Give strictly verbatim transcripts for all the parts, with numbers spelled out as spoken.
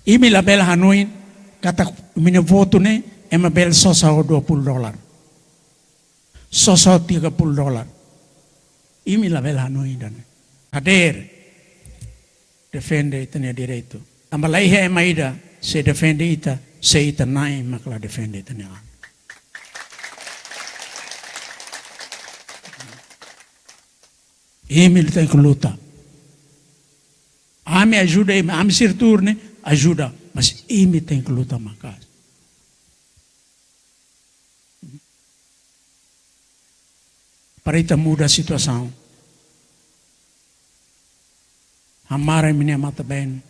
Imi labele hanoin katak imi-nia votu ne'e ema bele sosa ho dua puluh dolar, sosa ho tiga puluh dolar. Imi labele hanoin ida-ne'e. Hadeer, defende ita-nia direitu. Tanba laiha ema ida sei defende ita, se ita na'in mak la defende ita-nia an. Imi tenke luta. Ami ajuda imi, ami sira tuur ne'e ajuda, mas imi tenke luta maka'as para ita muda situasaun. Hamaran imi-nia matan-been,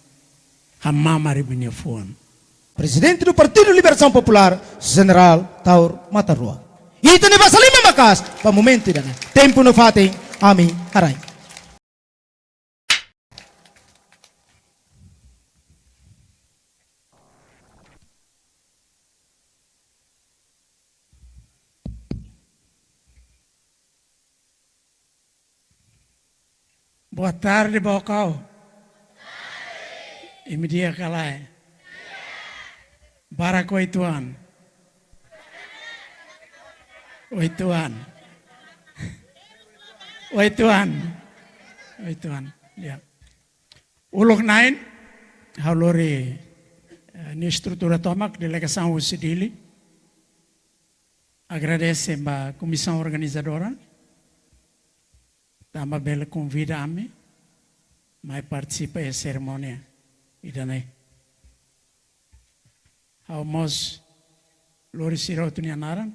hamamar imi-nia fuan. Presidente do Partido Libertação Popular, General Taur Matan Ruak. Ita-nia basa liman maka'as ba momentu ida-ne'e. Tempu no fatin ami haraik. Boa tarde, Baucau. Imi di'ak ka lae? Barak oituan. Oituan. Oituan. Oituan. Ya. Uluk na'in, ha'u lori, eh, nia estrutura tomak, delegasaun husi Dili. Agradese ba komisaun organizadora tanba bele konvida ami mai partisipa iha serimónia ida-ne'e. Ha'u mós lori sira hotu nia naran.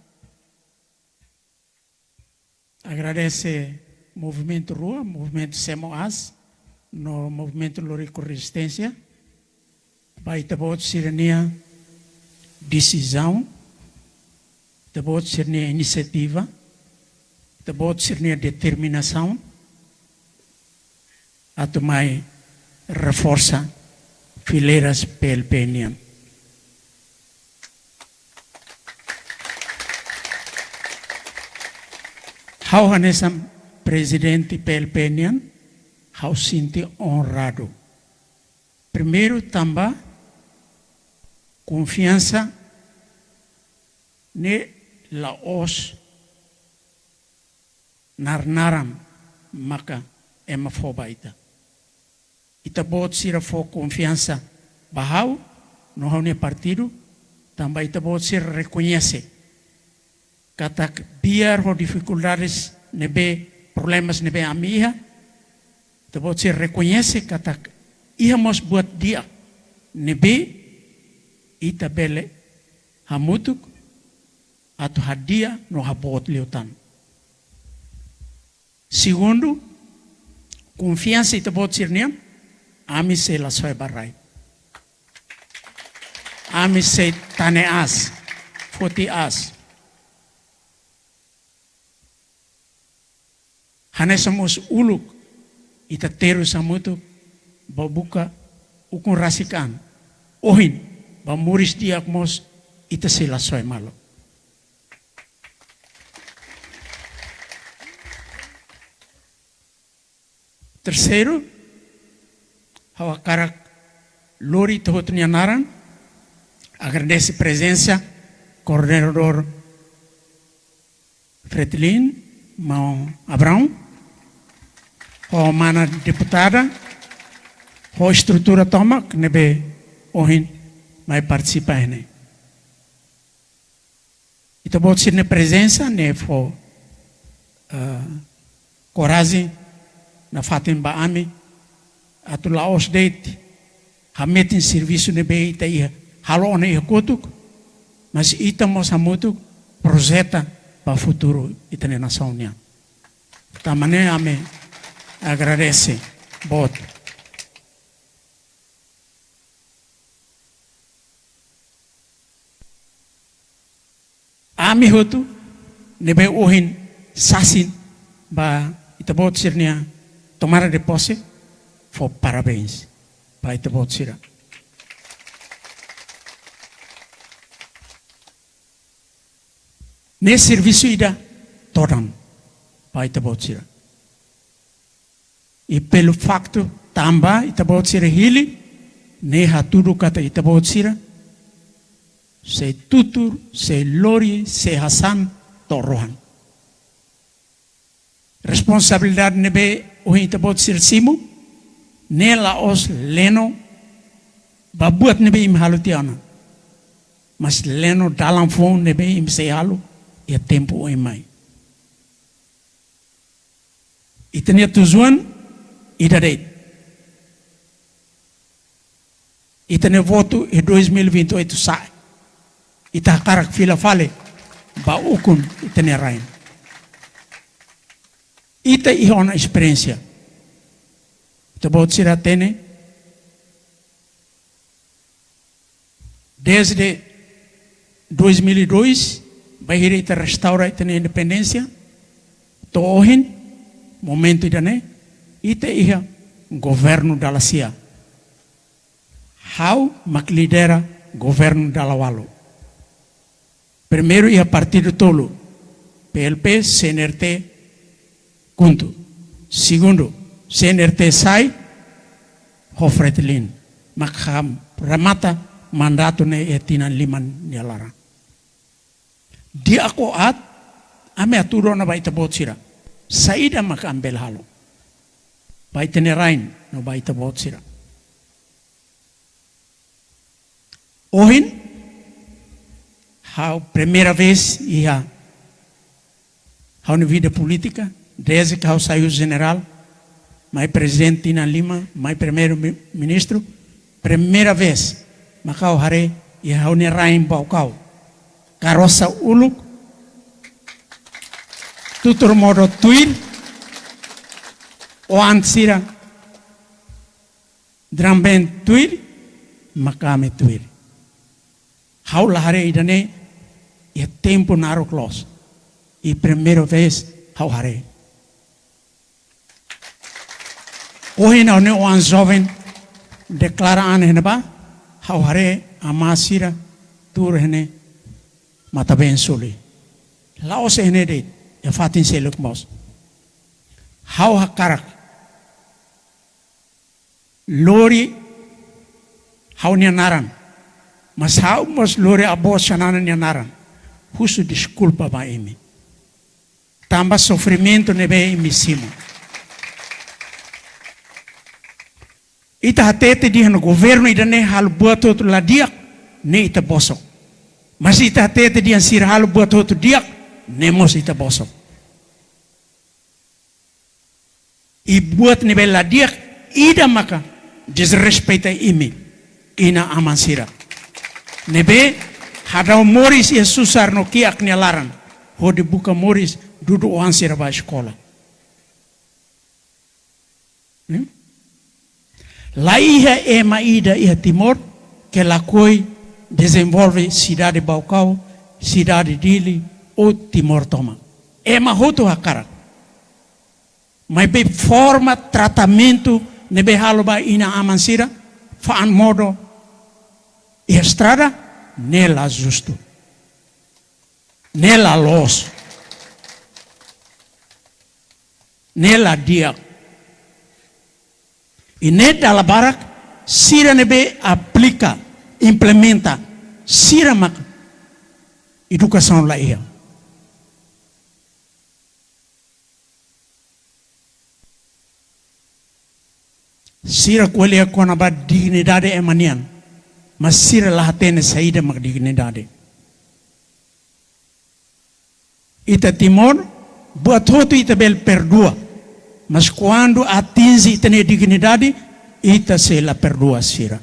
Agradese movimentu rua, movimentu Semo Aas no movimentu Loriku Rezisténsia, ba ita-boot sira-nia desizaun, ita-boot sira-nia inisiativa, ita-boot sira-nia determinasaun atu mai reforsa fileiras P L P nian. Ha'u hanesan prezidente P L P nian, ha'u sente onradu. Primeiru, tanba konfiansa ne'e la'ós naran-naran maka ema fó ba ita. Ita-boot sira fó konfiansa ba ha'u no ha'u-nia partidu, tanba ita-boot sira rekoñese katak biar ho difikuldades ne'ebé, problemas ne'ebé ami iha, ita-boot sira rekoñese katak iha mós buat di'ak ne'ebé ita bele hamutuk atu hadi'a no haboot liután. Segundu, konfiansa ita-boot sira-nian, ami sei la soe ba rai. Ami sei tane aas, foti aas. Hanesan mós uluk ita terus hamutuk ba buka ukun rasik an. Ohin, ba moris di'ak mós ita sei la soe malu. Terseiru, ha'u hakarak lori ita hotu nia naran, agradese prezensa koordenadór Fretilin, maun Abraão, ho mana deputada, ho estrutura tomak ne'ebé ohin mai partisipa iha ne'e. Ita-boot sira-nia prezensa ne'e fó, eh, korajen nafatin ba ami atu la'ós de'it hametin servisu ne'ebé ita iha, halo ona iha kotuk, mas ita mós hamutuk projeta ba futuru ita-nia nasaun nian. Tanba ne'e ami agradese boot. Ami hotu ne'ebé ohin sasin ba ita-boot sira-nia tomada de posse, fó parabéns ba ita-boot sira. Ne'e servisu ida todan ba ita-boot sira. I pelo faktu tanba ita-boot sira hili, Ne'e hatudu katak ita-boot sira sei tutur, sei lori, sei hasa'e to'o rohan. Responsabilidade ne'ebé ohin ita-boot sira simu, ne'e la'ós leno ba buat ne'ebé imi halo tiha ona. Mas leno dalan foun ne'ebé imi sei halo iha tempu oin mai. Ita-nia tujuan ida de'it. Ita-nia votu iha dois mil e vinte e oito sa'e. Ita hakarak fila fali ba ukun ita-nia rain. Ita iha ona esperiénsia. Ita-boot sira hatene, desde dois mil e dois, bainhira ita restaura ita-nia independénsia, to'o ohin, momentu ida-ne'e, ita iha governu dala sia. Ha'u mak lidera governu dala ualu. Primeiru iha partidu tolu, P L P, C N R T, KHUNTO. Segundu, C N R T sai, ho Fretilin. Mak ham remata mandatu ne'e iha tinan lima nia laran. Di'ak ka aat, ami hatudu ona ba ita-boot sira. Saida mak ami bele halo ba ita-nia rain, no ba ita-boot sira. Ohin, ha'u primeira vez iha ha'u-nia vida polítika, desde ke ha'u sai husi jenerál, mai prezidente tinan lima, mai primeiru mi-, ministru, primeira vez mak ha'u haree iha ha'u-nia rain Baucau. Karosa uluk, tutur modo tuir, oan sira, drum band tuir, mak ami tuir. Ha'u la haree ida-ne'e iha tempu naruk loos. I primeira vez ha'u haree. Ohin ha'u-nia oan joven deklara an iha ne'ebá, ha'u haree amá sira tuur iha ne'e matan-been Suli. La'ós iha ne'e de'it, iha fatin seluk mós. Ha'u hakarak lori ha'u-nia naran. Mas ha'u mós lori avó Xanana nia naran. Husu deskulpa ba imi. Tanba sofrimentu ne'ebé imi simu. Ita hatete dehan governu ida-ne'e halo buat hotu la di'ak, ne'e ita bosok. Mas ita hatete dehan sira halo buat hotu di'ak, ne'e mós ita bosok. I buat ne'ebé la di'ak, ida maka desrespeita imi, inan-aman sira. Ne'ebé hadau moris iha susar no kiak nia laran, hodi buka moris dudu oan sira ba eskola. Hmm? La iha ema ida iha Timor ke lakohi dezenvolve sidade Baucau, sidade Dili, ou Timor tomak. Ema hotu hakarak. Maibé forma tratamentu ne'ebé halo ba inan-aman sira, fa'an modo iha estrada, ne'e la justu. Ne'e la loos. Ne'e la di'ak. I ne'e dala barak sira ne'ebé aplika, implementa, sira mak edukasaun la iha. Sira ko'alia kona-ba dignidade ema nian, mas sira la hatene saida mak dignidade. Ita Timor, buat hotu ita bele perdua, mas kuandu atinje ita-nia dignidade, ita sei la perdua sira.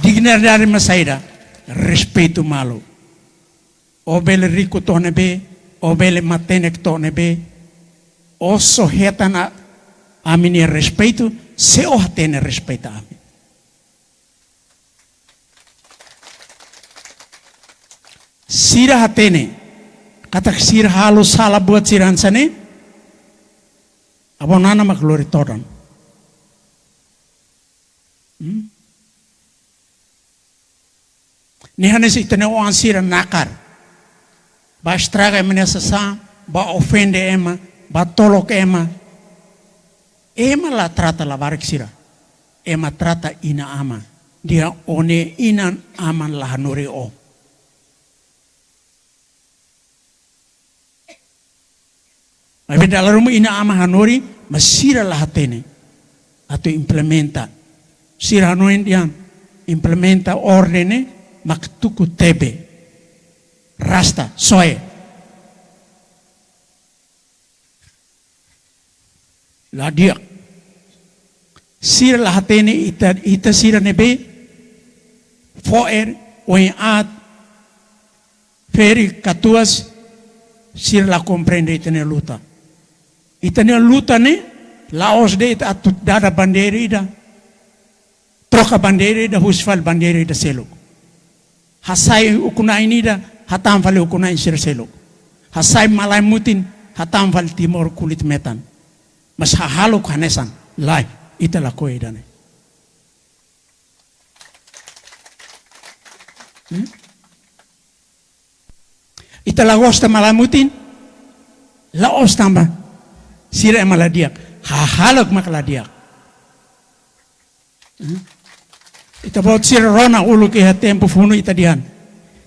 Dignidade mak saida, respeitu malu. Ó bele riku to'o ne'ebé, ó bele matenek to'o ne'ebé, ó só hetan ami-nia respeitu, se ó hatene respeita ami. Sira hatene katak sira halo sala buat sira hanesan ne'e, avó Nana mak lori todan. Hmm? Ne'e hanesan ita-nia oan sira nakar. Bá estraga ema nia sasán, bá ofende ema, bá tolok ema. Ema la trata labarik sira. Ema trata inan-aman. Dehan ó-nia inan-aman la hanorin ó. Maibé dala ruma inan-aman hanorin, mas sira la hatene atu implementa. Sira hanoin dehan implementa orden ne'e mak tuku tebe, rasta, soe. La di'ak. Sira la hatene ita, ita sira ne'ebé fo'er, oin aat, ferik, katuas, sira la komprende ita-nia luta. Ita-nia luta ne'e la'ós de'it atu dada bandeira ida, troka bandeira ida, husi fali bandeira ida seluk. Hasai ukun-na'in ida, hatán fali ukun-na'in sira seluk. Hasai malae mutin, hatán fali Timor kulit metan. Mas hahalok hanesan, lae, ita lakohi ida-ne'e. Hmm? Ita la gosta malae mutin, la'ós tanba sira ema la di'ak, hahalok mak la di'ak. Hmm? Ita-boot sira rona uluk iha tempu funu ita dehan,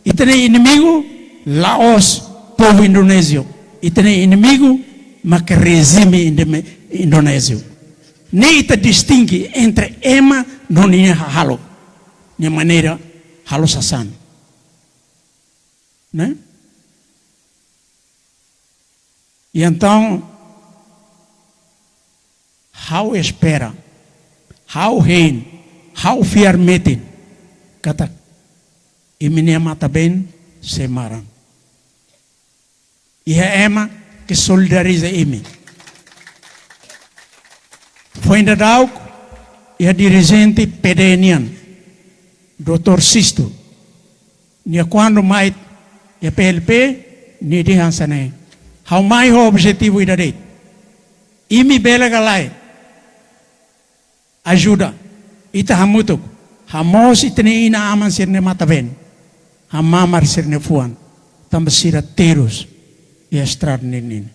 ita-nia inimigu la'ós povu Indonézia. Ita-nia inimigu mak rejime Indome-, Indonézia. Ne'e ita distinge entre ema no nia hahalok, nia maneira halo sasán. Ne'e? I entaun, ha'u espera, ha'u hein, ha'u fiar metin katak imi-nia matan-been sei maran. Iha ema ke solidariza imi. Foin daudauk, iha dirijente P D nian, doutór Sisto, nia kuandu mai iha P L P, nia dehan hanesan ne'e: Ha'u mai ho objetivu ida de'it. Imi bele ka lae, ajuda ita hamutuk, hamoos ita-nia inan-aman sira-nia matan-been, hamamar sira-nia fuan, tanba sira terus iha estrada ninin.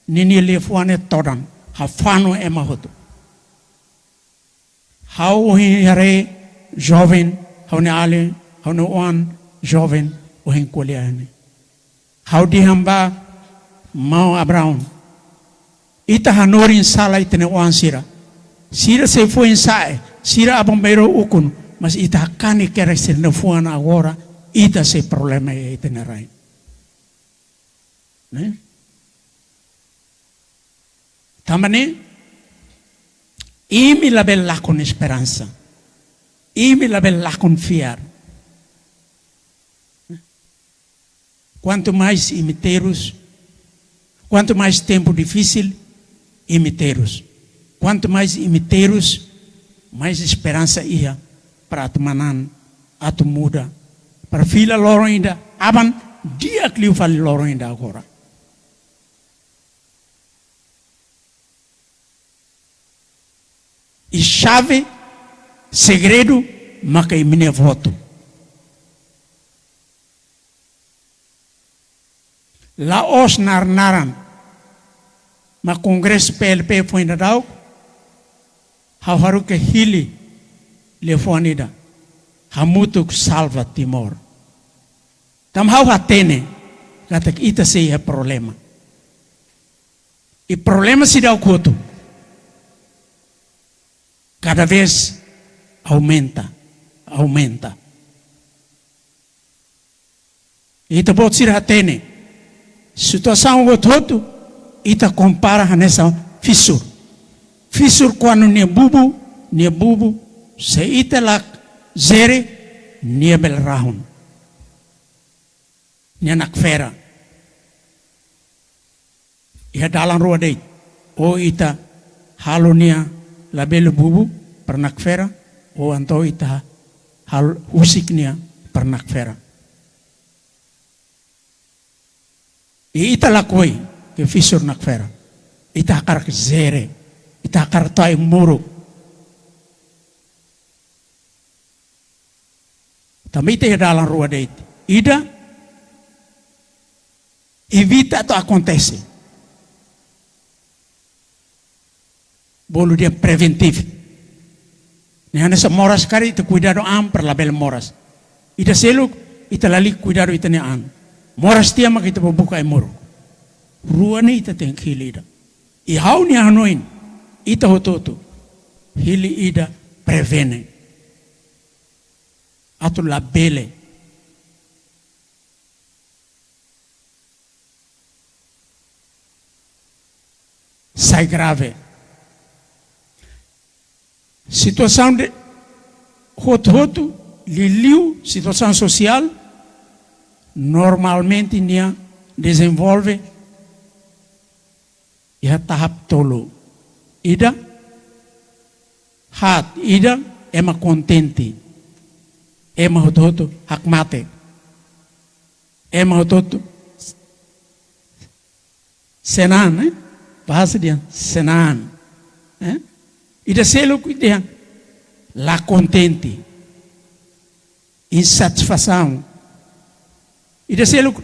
Ninia liafuan ne'e todan, hafanu ema hotu. Ha'u ohin haree joven, ha'u-nia alin, ha'u-nia oan joven, ohin ko'alia ne'e. Ha'u dehan ba maun Abraão: Ita hanorin sala ita-nia oan sira. Sira sei foin sa'e, sira aban-bainrua ukun, mas ita hakanek kedas sira-nia fuan agora, ita sei problema iha ita-nia rain. Ne'e? Tanba ne'e, imi labele lakon esperansa. Imi labele lakon fiar. Kuantu mais imi terus, kuantu mais tempu difisil, imi terus. Kuantu mais imi terus, mais esperansa iha para atu manán, atu muda, para fila loron ida aban, di'ak liu fali loron ida agora. I xave, segredu, maka imi-nia votu. La'ós naran-naran, mak Kongresu P L P foin daudauk, ha'u haruka hili liafuan ida: Hamutuk salva Timor. Tanba ha'u hatene katak ita sei iha problema. I problema seidauk hotu. Kada vez aumenta, aumenta. Ita-boot sira hatene. Situasaun hotu-hotu, ita kompara hanesan fisur. Fisur kuandu nia bubu, nia bubu, se ita la jere, nia bele rahun. Nia nakfera. Iha dalan rua de'it. Ou ita halo nia labele bubu para nakfera, ou entaun ita halo husik nia para nakfera. I ita lakohi ke fisur nakfera. Ita hakarak jere, ita hakarak to'o ai-moruk. Tanba ita iha dalan rua de'it. Ida, evita atu akontese. Bolu dehan preventif. Ne'e hanesan moras karik ita kuidadu an para labele moras. Ida seluk, ita lalika kuidadu ita-nia an. Moras tiha mak ita bá buka ai-moruk. Rua ne'e ita tenke hili ida. I ha'u-nia hanoin, ita hotu-hotu hili ida prevene. Atu labele sai grave. Situasaun de hotu-hotu, liuliu situasaun sosiál, normalmente nia dezenvolve iha tahap tolu. Ida, haat, ida, ema kontente. Ema hotu-hotu hakmatek. Ema hotu-hotu senang, eh? Bahasa dehan senang. Eh? Ida seluk dehan la kontente. Insatisfasaun. Ida seluk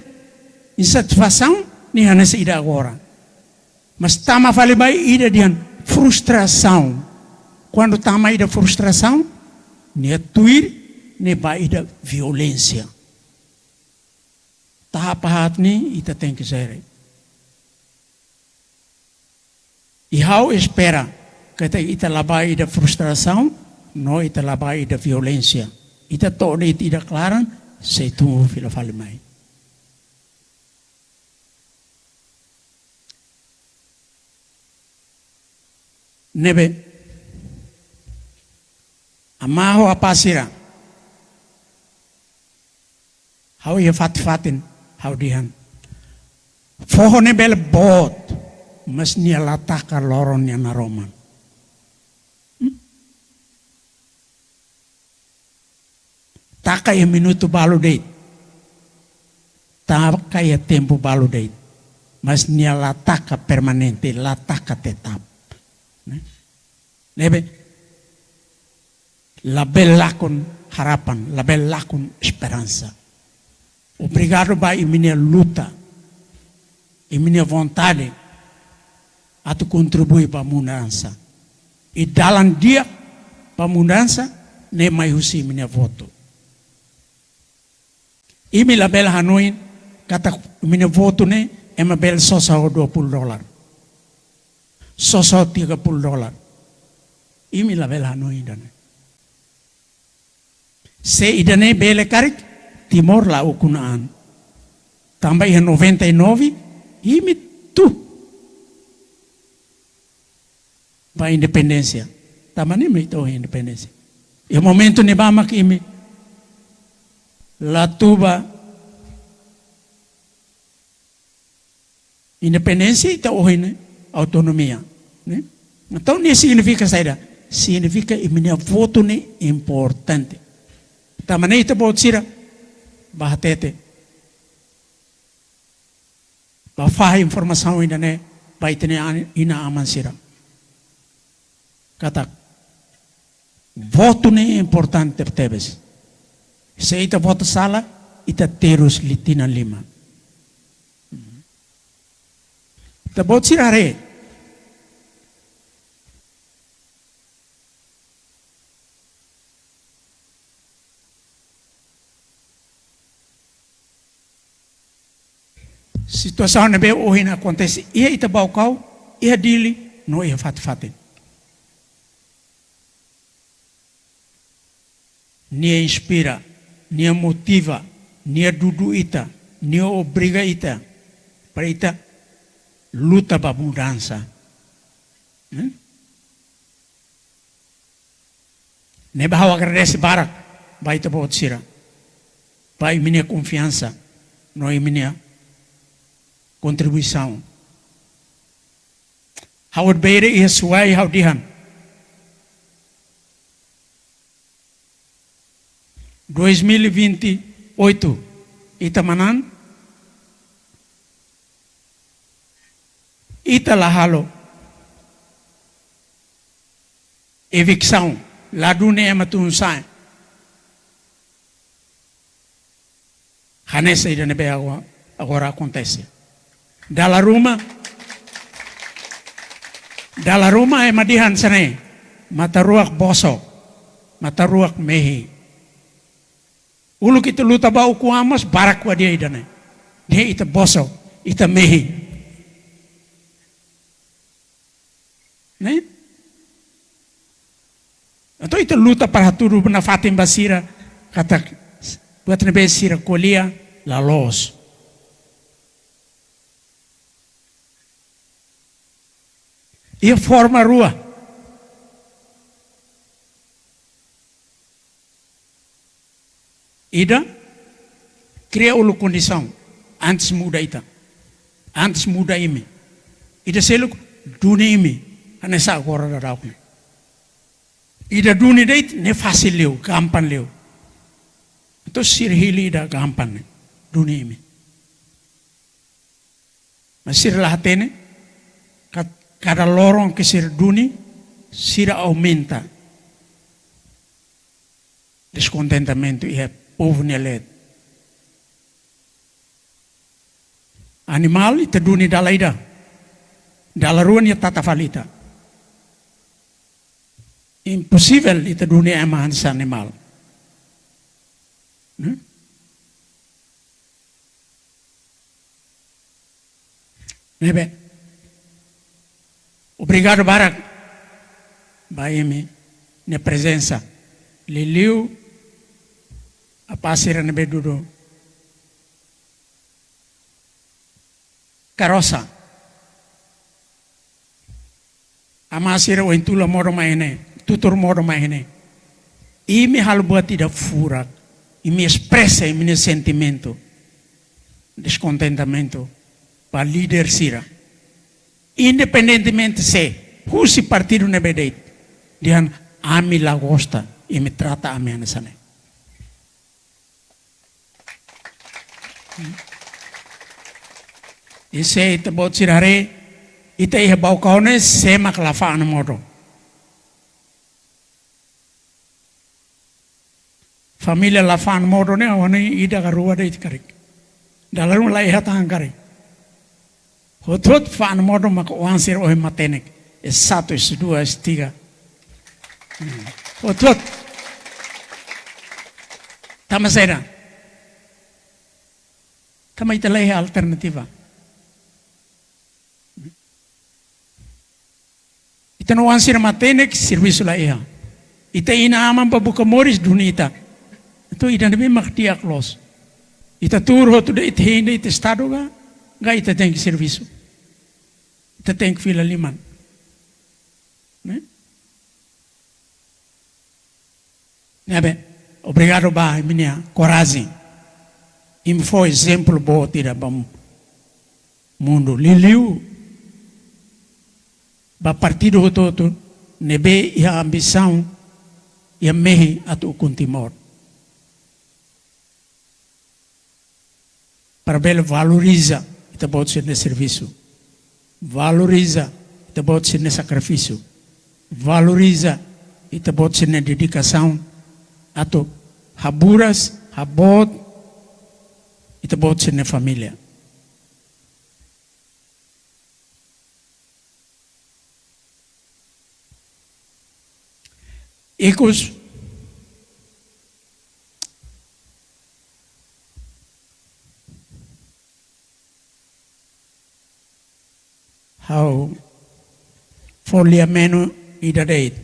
insatisfasaun ne'e hanesan ida agora. Mas tama fali ba ida dehan frustrasaun. Kuandu tama ida frustrasaun, nia tuir ne'e ba ida violénsia. Tahap haat ne'e ita tenke sere. I ha'u espera katak ita la ba ida frustrasaun, no ita la ba ida violénsia. Ita to'o de'it ida klaran, sei tun fila fali mai. Ne'ebé, amá ho apá sira, ha'u iha fatin-fatin, ha'u dehan: Foho ne'e bele boot, mas nia la taka loron nia naroman. Hmm? Taka iha minutu balu de'it. Taka iha tempu balu de'it. Mas nia la taka permanente, la taka tetap. Ne'e? Ne'ebé, labele lakon harapan, labele lakon esperansa. Obrigadu ba imi-nia luta, imi-nia vontade atu kontribui ba mudansa. I dalan di'ak ba mudansa ne'e mai husi imi-nia votu. Imi labele hanoin katak imi-nia votu ne'e ema bele sosa ho dua puluh dolar. Sosa ho tiga puluh dolar. Imi labele hanoin ida-ne'e. Se ida-ne'e bele karik, Timor la ukun an. Tanba iha noventa e nove, imi to'o ba independénsia. Tanba ne'e mak ita ohin independénsia. Iha momentu ne'ebá mak imi la to'o ba independénsia, ita ohin ne'e autonomia, ne'e? Entaun ne'e signifika saida? Signifika imi-nia votu ne'e importante. Tanba ne'e ita-boot sira bá hatete, bá fahe informasaun ida-ne'e ba ita-nia an-, inan-aman sira. Katak votu ne'e importante tebes. Se ita votu sala, ita terus tiha tinan lima. Ita-boot sira haree. Situasaun ne'ebé ohin akontese iha ita Baucau, iha Dili, no iha fatin-fatin. Nia inspira, nia motiva, nia dudu ita, nia obriga ita para ita luta ba mudansa. Hmm? Ne'ebé ha'u agradese barak ba ita-boot sira, ba imi-nia konfiansa no imi-nia kontribuisaun. Ha'u bele iha suai ha'u dehan, dois mil e vinte e oito, ita manán, ita la halo eviksaun, la duni ema tun-sa'e. Hanesan ida ne'ebé agora, agora akontese. Dala ruma, Dala ruma ema dehan hanesan ne'e: matan-ruak boso, matan-ruak mehi. Uluk ita luta ba ukun-an mós barak ko'a di'ak ida-ne'e. Ne'e ita boso, ita mehi. Ne'e? Entaun ita luta para hatudu nafatin ba sira katak buat ne'ebé sira ko'alia la loos. Iha forma rua. Ida, kria uluk kondisaun antes muda ita, antes muda imi. Ida seluk, duni imi hanesan agora daudaun ne'e. Ida duni de'it, ne'e fasil liu, gampang liu. Entaun sira hili ida gampang ne'e, duni imi. Mas sira la hatene, ka-, kada loron ke sira duni, sira aumenta deskontentamentu iha povu nia leet. Animál ita duni dala ida, dala rua nia tata fali ita. Imposivel ita duni ema hanesan animál. Hmm? Ne'ebé, obrigadu barak ba imi-nia prezensa. Liuliu apá sira ne'ebé dudu karosa. Amá sira ohin tula modo mai ne'e, tutur modo mai ne'e. Imi halo buat ida furak, imi espresa imi-nia sentimentu deskontentamentu ba líder sira. Independentemente sé husi partidu ne'ebé de'it, dehan ami la gosta imi trata ami hanesan ne'e. I se ita-boot sira haree, ita iha Baucau ne'e sé mak la fa'an modo. Família la fa'an modo ne'e, ha'u hanoin ida ka rua de'it karik. Dala ruma la iha tan karik. Hotu-hotu fa'an modo mak oan sira ohin matenek. S satu, S dua, S tiga. Hmm. Hotu-hotu. Tanba saida? Tanba ita la iha alternativa. Ita-nia oan sira matenek, servisu la iha. Ita inan-aman bá buka moris duni ita. Entaun ida-ne'e mak di'ak loos. Ita tuur hotu de'it, ita hein de'it Estadu ka, ka ita tenke servisu. Ita tenke fila liman. Ne'e? Ne'ebé, obrigadu ba imi-nia korajen. Imi fó ezemplu boot ida ba mundu, liuliu ba partidu hotu-hotu ne'ebé iha ambisaun, iha mehi atu ukun Timor. Para bele valoriza ita-boot sira-nia servisu. Valoriza ita-boot sira-nia sakrifísiu. Valoriza ita-boot sira-nia dedikasaun atu haburas, haboot ita-boot sira-nia família. Ikus, ha'u fó lia-menon ida de'it.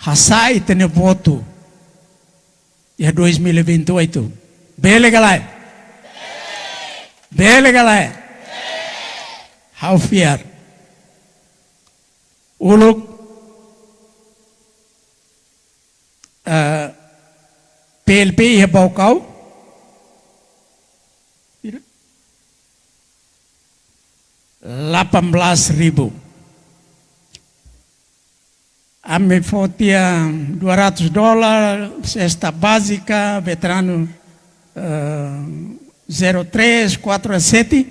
Hasa'e ita-nia votu iha dois mil e vinte e oito. Bele ka lae? Bele ka lae? Ha'u fiar. Uluk, eh, P L P iha Baucau, lapan belas ribu. Ami fó tiha dua ratus dolar, sesta bázika, veteranu, eh, zero três, quatro a sete,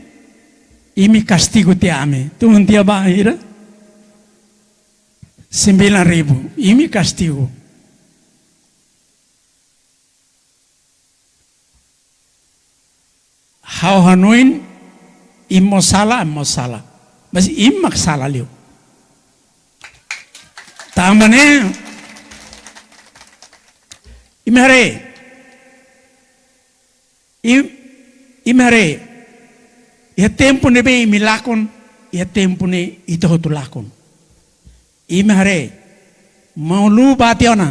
imi kastigu tiha ami. Tun tiha ba ira? Sembilan ribu. Imi kastigu. Ha'u hanoin, imi mós sala, ami mós sala. Mas imi mak sala liu. Tanba ne'e, imi haree, imi, imi haree, iha tempu ne'ebé imi lakon, iha tempu ne'e ita hotu lakon. Imi haree, maun-lubun bá tiha ona.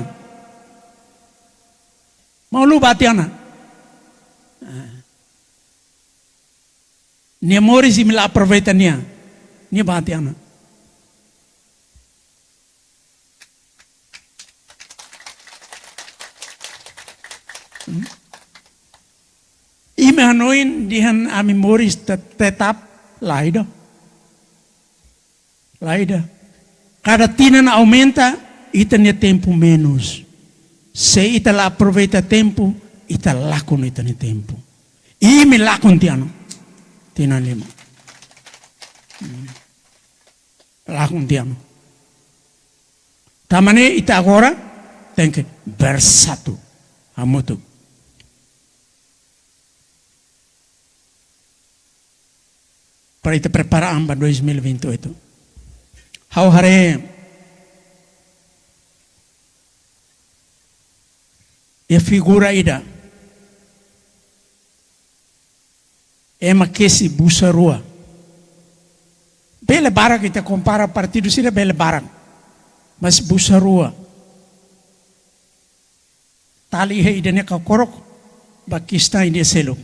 Maun-lubun bá tiha ona. Ah. Nia moris imi la aproveita nia. Nia bá tiha ona. Hmm? Imi hanoin dehan ami moris te-, tetap, lae ida. Lae ida. Kada tinan aumenta, ita-nia tempu menus. Se ita la aproveita tempu, ita lakon ita-nia tempu. Imi lakon tiha ona. Tinan lima. Hmm. Lakon tiha ona. Tanba ne'e ita agora tenke bersatu. Hamutuk. Para ita prepara an ba dois mil e vinte e oito. Ha'u haree iha figura ida. Ema kesi busa rua. Bele barak ita kompara partidu sira bele barak. Mas busa rua. Tali iha ida-ne'e kakorok, ba kista ida seluk.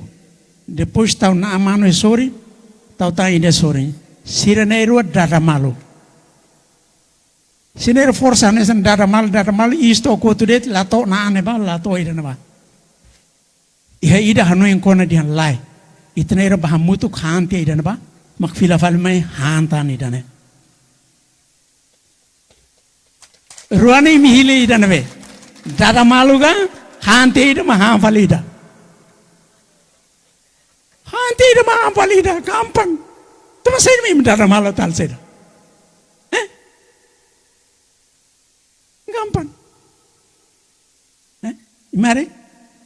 Depois tau na'an manu iha sorin, tau tan ida sorin. Sira na'in-rua dada malu. Sira na'in-rua forsa hanesan dada malu, dada malu, iis to'o kotuk de'it, la to'o na'an ne'ebá, la to'o ida ne'ebá. Iha ida hanoin kona dehan lae. Ita na'in-rua bá hamutuk han tiha ida ne'ebá, mak fila fali mai han tan ida-ne'e. Rua ne'e imi hili ida ne'ebé. Dada malu ka, han tiha ida mak han fali ida. Han tiha ida mak han fali ida, gampang. Tanba saida mak imi dada malu tali saida? Eh? Gampang. Eh? Imi haree,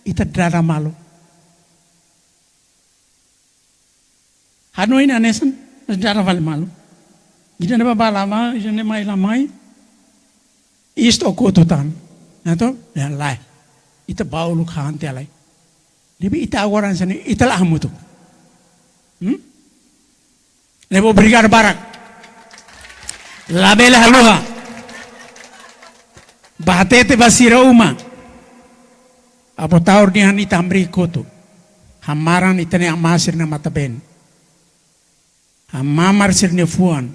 ita dada malu. Hanoin hanesan, mas dada fali malu. Ida ne'ebá bá la mai, ida ne'e mai la mai. Iis to'o kotuk tan. Nah to, ya lae. Ita bá uluk han tiha lai. Ne'ebé ita agora hanesan ne'e, ita la hamutuk. Hmm? Ne'ebé obrigadu barak. Labele haluha. Bá hatete ba sira uma. Avó Taur dehan ita hamriik hotu. Hamaran ita-nia amá sira-nia matan-been. Hamamar sira-nia fuan.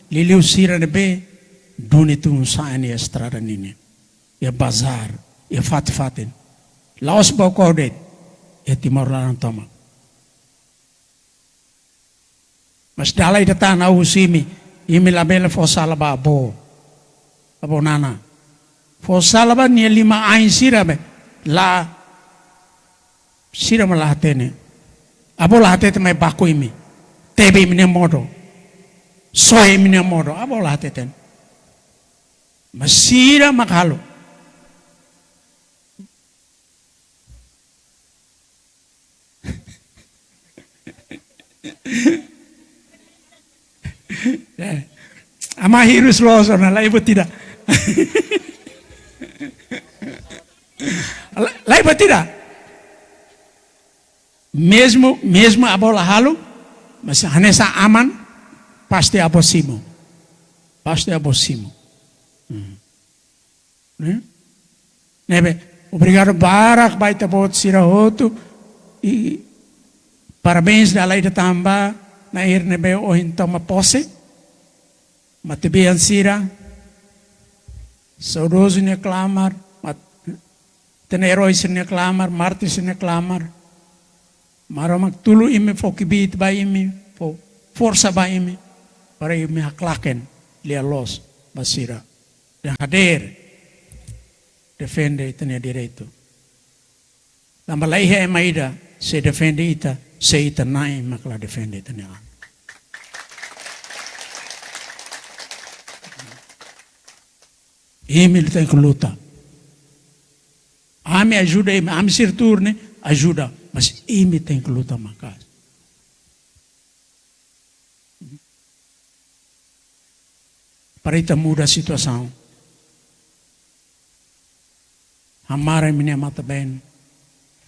Liuliu sira ne'ebé duni tun sa'e iha estrada ninian. Iha bazár, iha fatin-fatin. La'ós ba Oekusi de'it. Iha Timor laran tomak. Mas dala ida tan ha'u husu imi, imi labele fó sala ba avó. Avó Nana. Fó sala ba nia lima ain sira be. La, sira mak la hatene. Avó la hatete mai baku imi. Tebe imi-nia modo. Soe imi-nia modo. Avó la hatete. Mas sira mak halo. Eh, amá hirus loos ona, laiha buat ida. La-, laiha buat ida. Mezmu, mezmu avó la halo, mas hanesan aman, pasti avó simu. Pasti avó simu. Hmm. Ne'e? Ne'ebé, obrigadu barak ba ita-boot sira hotu. I parabéns dala ida tan ba na'in-hira ne'ebé ohin toma pose. Matebian sira. Saudozu nia klamar, mat-, ita-nia erói sira-nia klamar, mártir sira-nia klamar. Maromak tulun imi, fó kbiit ba imi, fó forsa ba imi, para imi haklaken lia-loos ba sira. Dehan hadeer defende ita-nia direitu. Tanba laiha ema ida sei defende ita, se ita na'in mak la defende ita-nia an. Imi tenke luta. Ami ajuda imi, ami sira tuur ne'e ajuda, mas imi tenke luta maka'as. para ita muda situasaun. Hamara imi-nia matan-been,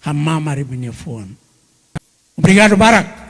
hamamar imi-nia fuan. Obrigadu barak.